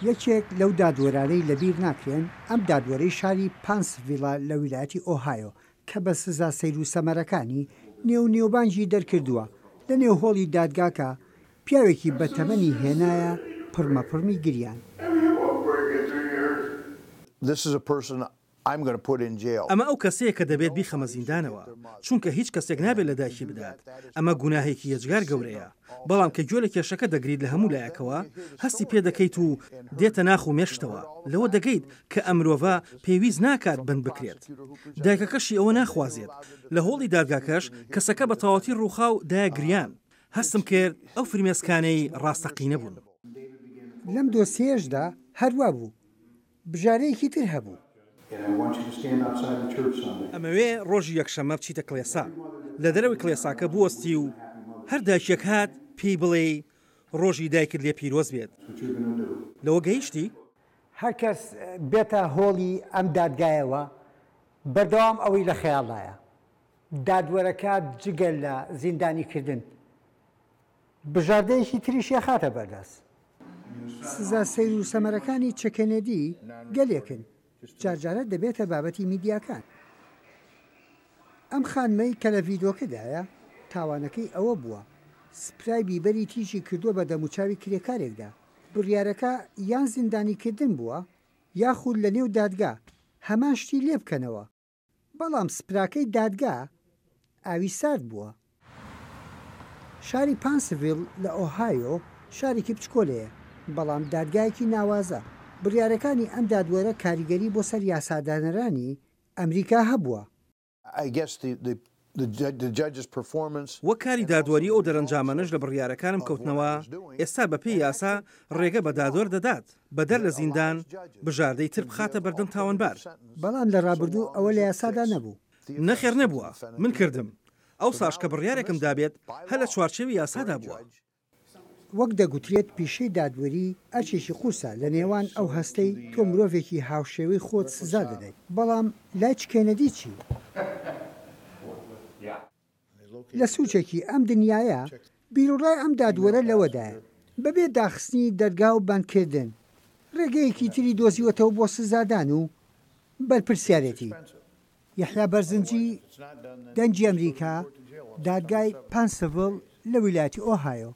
یەکێک لەو دادوەرانەی لەبیر ناکرێن، ئەم دادوەرەی شاری پانسڤیڵە لە ویلایەتی ئۆهایۆ، کە بە سزا سەیروسەمەرەکانی نێو نێوبانگی دەرکردووە، لە نێو هۆڵی دادگاکە پیاوێکی بەتەمەنی هێنایە پڕمەپڕمی گریان. ئەمە ئەو کەسەیە کە دەبێت بیخەمە زیندانەوە، چونکە هیچ کەسێک نابێت لە دایکی بدات، ئەمە گوناهێکی یەجگار گەورەیە، بەڵام کە گوێ لە کێشەکە دەگریت لە هەموو لایەکەوە هەستی پێ دەکەیت و دێتە ناخ و مێشکتەوە، لەوە دەگەیت کە ئەم مرۆڤە پێویست ناکات بەند بکرێت. دایکەکەشی ئەوە ناخوازێت. لە هۆڵی دادگاکەش کەسەکە بە تەواوەتی ڕووخا و دایە گریان. هەستم کرد ئەو فرمێسکانەی ڕاستەقینە بوون. لەم دۆسیەیەشدا هەر وا بوو. بژارەیەکی تر هەبوو. ئەمەوێ ڕۆژی یەکشەممە بچیتە کڵێسا، لە دەرەوەی کڵێساکە بوەستی و هەر دایکێک هات پێی بڵێی ڕۆژی دایکت لێ پیرۆز بێت. لەوە گەیشتی؟ هەر کەس بێتە هۆڵی ئەم دادگایەوە بەردەوام ئەوەی لە خەیاڵدایە. دادوەرەکە جگە لە زیندانیکردن بژاردەیەکی تریشی ئەخاتە بەردەست. سزا سەیر و سەمەرەکانی چ کێنێدی گەلێکن، جارجارە دەبێتە بابەتی میدیاکان. ئەم خانمەی کە لە ڤیدۆکەدایە، تاوانەکەی ئەوە بووە سپرای بیبەری تیژی کردووە بە دەموچاوی کرێکارێکدا، بڕیارەکە یان زیندانیکردن بووە یاخود لەنێو دادگا هەمان شتی لێبکەنەوە. بەڵام سپراکەی دادگا ئاوی سارد بووە. شاری پانسڤیل لە ئۆهایۆ شارێکی بچکۆلەیە، بەڵام دادگایەکی ناوازە. بڕیارەکانی ئەم دادوەرە کاریگەری بۆ سەر یاسادانەرانی ئەمریکا هەبووە. وەک کاری دادوەری ئەو دەرەنجامانەش لە بڕیارەکانم کەوتنەوە، ئێستا بەپێی یاسا ڕێگە بە دادوەر دەدات بەدەر لە زیندان بژاردەی تر بخاتە بەردەم تاوانبار. بەڵام لە ڕابردوو ئەوە لە یاسادا نەبوو. نەخێر نەبووە، من کردم، ئەوساش کە بڕیارێکم دابێت هەر لە چوارچێوی یاسادا بووە. وەک دەگوترێت پیشەی دادوەری ئەرکێکی قورسە لە نێوان ئەو هەستەی تۆ مرۆڤێکی هاوشێوەی خۆت سزا دەدەیت، بەڵام لای چ کێنێدی چی؟ لە سوچێکی ئەم دنیایە بیروڕای ئەم دادوەرە لەوەدایە بەبێ داخستنی دەرگا و بەندکردن ڕێگەیەکی تری دۆزیوەتەوە بۆ سزادان و بەرپرسیارێتی. یەحیا بەرزنجی، دەنگی ئەمریکا، دادگای پانسڤڵ لە ویلایەتی ئۆهایۆ.